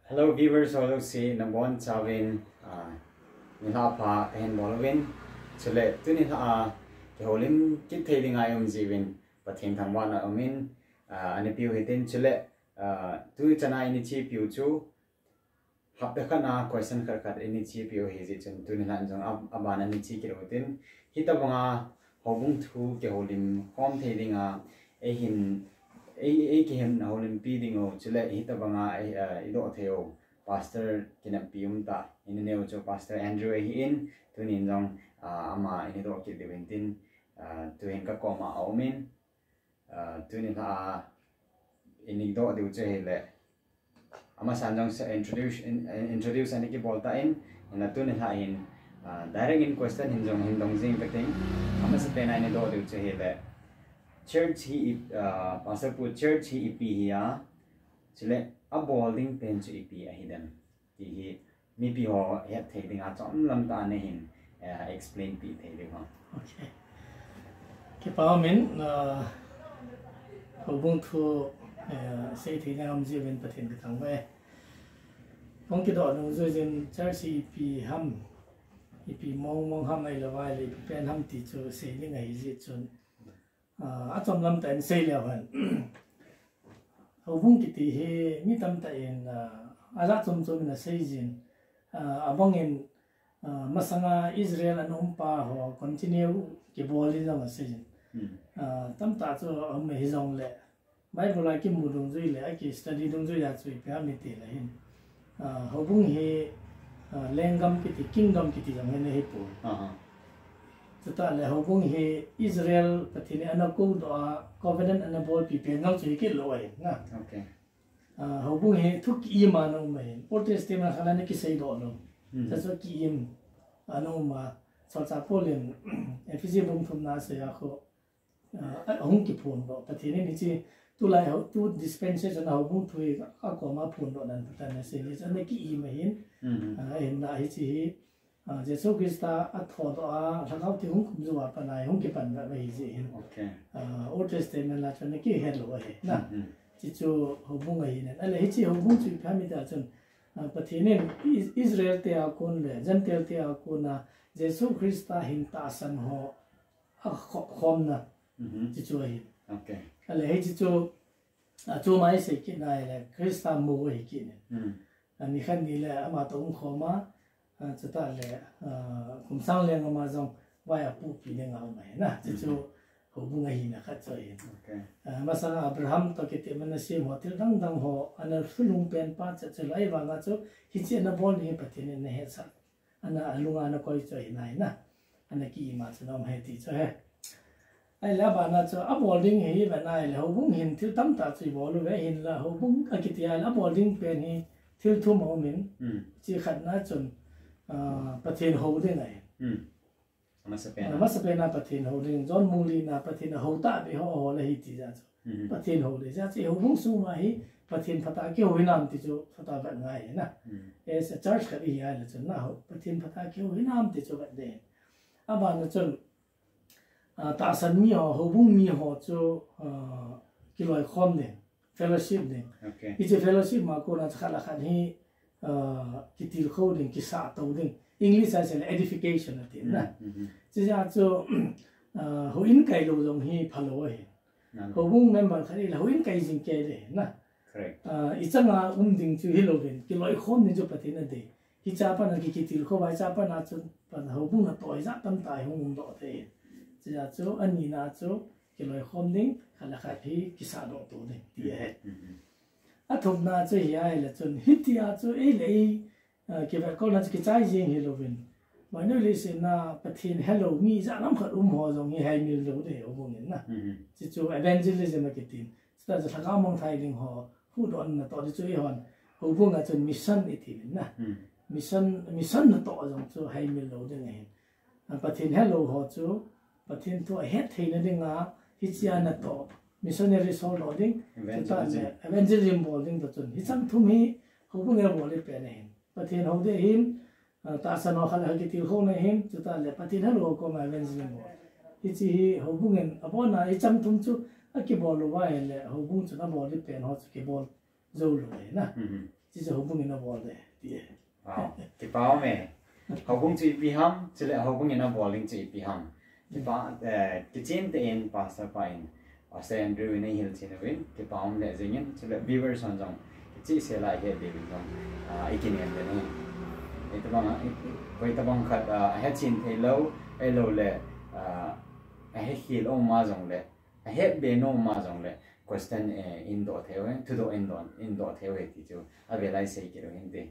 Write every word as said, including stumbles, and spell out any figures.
Hello viewers, hello si nabon chauvin, ah, nilhah pha kahin bol uvin. Chule tuni nilhah a kihoulim kit thei dinga i um jiuvin Pathen thangvahna umin, ah, ana piu hitin chule, ah, tu chana ini chepiu chu hapta khat a question khat khat ini chepiu hi jeh chun tuni nilhah jong ab-, aban ani che kit utin. Hitabanga houbung thu kihoulim khom thei dinga, eihin, ei, ei kihin houlimpi diu, chule hitabanga ei, eh, i doh thei u Pastor kineppi umtah, ini neo chu Pastor Andrew ahin, tunin jong, ah, ama ini doh kit diu hintin, ah, tuhin ka koma aumin, ah, tuni nilhah a ini doh diu chu hile, amasan jong se introduce, in, in, introduce ani kibol tan, hinla tuni nilhah hin, ah, direct in question hin jong hin dong jing kating, amasapen a ini doh diu chu hile, church hi, ah, Pastor Pu, church hi ipi hi a, chule abol ding pen chu ipi ahi dem ti hi mipi ho het thei dinga chomlam tah a nahin, eh, explain peh thei diu ham? Okay. Kipa umin, ah, houbung thu, eh, sei thei dinga um jiuvin Pathen kathangvah e. Hung kidoh nung jui jin church hi ipi ham, ipi mong mong ham ahilou vai le ipi pen ham ti chu sei ding ahi jeh chun, ah, achomlam tah in sei leu hen. Houbung kiti hi mi tamtah in, ah, ajat chom chom in asei jin, ah, abang in, ah, masanga Israel ana umpa ho continue kibol in jong asei jin. Hmm. Ah, tamtah chu aum ahi jongle, Bible a kimu dungjui le, aki study dungjui a chu ipi ham iti le hin. Ah, houbung hi, ah, lenggam kiti, kingdom kiti jong hi ana hi poi. Aha. Chutah le houbung hi Israel Pathen in ana koudoh a, covenant ana bolpi pen jong chu hi kit lou ahi na. Okay. Ah, houbung hi thu ki-im a ana um ahi. Old Testament khat ana kisei doh lou. Hmm. Chuchu ki-im a ana um a. Solchah Paul in Ephesi bung thumna asei a khu, ah, ahung kiphondoh. Pathen in hiche tulai ho, tu dispensation a houbung thu hi akoma phondoh nan patan asei ni chu ana ki-im ahin. Mhm. Ah, ahinla hiche hi, ah, Jesu Christa athodoh a, Lhagao Theng hung kumjo a pat a hung kipan veve ahi jeh hin. Okay. Ah, Old Testament a chu ana kihet lou ahi na. Mhm. Hiche chu houbung ahi nan. Ahile hiche houbung chu ipi ham iti a chun, ah, Pathen in Is-, Israel te a kon le, Gentile te a kon a, Jesu Christa hin tahsan ho akhokhomna, mhm, hiche chu ahi. Okay. Ahile hiche chu, ah, chuma isei kit na ahile Christa mou ahi kit in. Hmm. Ah, nikhat ni le ama toh hung khom a, ah, chutah le, ah, kum sang leng ama jong vai apupi dinga um ahi na. Hiche chu, mhm, houbung ahina khat chu ahi. Okay. Ah, masanga Abraham toh kiti man ana sem ho, thil dang dang ho, ana lhunung pen pa chu chu lou ahivanga chu, hiche ana bol hi Pathen in ana hetsah. Ana, alunga ana koi chu ahi nai na. Ana ki-im a chu ana um ahi ti chu ahi. Ahile abana chu abol ding hi vet na ahile houbung hin thil tamtah chu ibol uve hinla houbung akiti ahile abol ding pen hi thil thum aum in. Hmm. Hiche khatna chun, ah, Pathen hou ding ahi. Hmm. Amasapen a. Amasapen a Pathen hou ding. John Mung Li na Pathen ahou tahbeh ho, ho le hi ti jeh chu. Mhm. Pathen hou le jeh chu houbung sunga hi Pathen phatah a kihou hinam ti chu phatah a vet ngai na. Mhm. As a church khat ihi ahile chun na ho, Pathen phatah a kihou hinam ti chu vet ding. Abana chun, ah, tahsan mi ho, houbung mi ho chu, ah, kiloikhom ding, fellowship ding. Okay. Hiche fellowship ma kona chu khat le khat hi, ah, kitilkhou ding, kisahtou ding. English a isei le edification ati na. Mhm, mhm. Chujeh chu, ah, houin kai lou jong hi phalou ahi. Houbung member khat hile houin kai jing kei ding na. Correct. Ah, ichanga um ding chu hilouvin, kiloikhom ding chu Pathen in adei. Hiche a pat a ki, kitilkhou a, hiche a pat a chun, pat a houbung natoh ijat tamtah hi hung umdoh thei. Chujeh chu, anina chu, kiloikhom ding, khat le khat hi kisahdoh to ding, ti ahi. Mhm. Athumna chu hi ahile chun, hitia chu, ei le ei, ah, kivetkolna chu kichai jing hilouvin. Vannoi leiset a Pathen helou mi ijat lam khat um ho jong hi haimil lou ding houbung in na. Mhm. Hiche chu evangelism akitin. Chutah chu lhagao mangthai ding ho, huhdohna natoh ding chu eihon, houbung a chun mission iti uvin na. Hmm. Mission, mission natoh jong chu haimil lou ding ahin. Ah, Pathen helou ho chu, Pathen thu ahet theina dinga, hichea natoh, missionary soldoh ding, evangelism, chutah le evangelism bol ding toh chun. Hicheng thum hi, houbung in abol ding pen ahin. Pathen hou ding ahin, ah, tahsan ho khat le khat kitilkhouna ahin, chutah le Pathen helou ho koma evangelism bol. Hiche hi houbung in abona hicheng thum chu akibol uva ahile, houbung chun abol ding pen ho chu kibol jou lou ahi na. Mhm. Hiche chu houbung in abol ding ti e. Wow, kipa um e. Houbung chu ipi ham, chule houbung in abol ding chu ipi ham. Kipa, eh, kichen tah in Pastor pa in, Pastor Andrew in eihil chen uvin, kipa um lheh jengin, chule viewers hon jong, kichehsel a ihet diuvin jong, ah, ikinem le ni. Itobang, i, i, koi tobang khat, ah, ahechen thei lou, ahilouleh, ah, ahekhel um a jongle, ahet be nom a jongle, question, eh, indoh thei uve, thudoh indoh, indoh thei uve ti chu, avel a isei kit u hinte.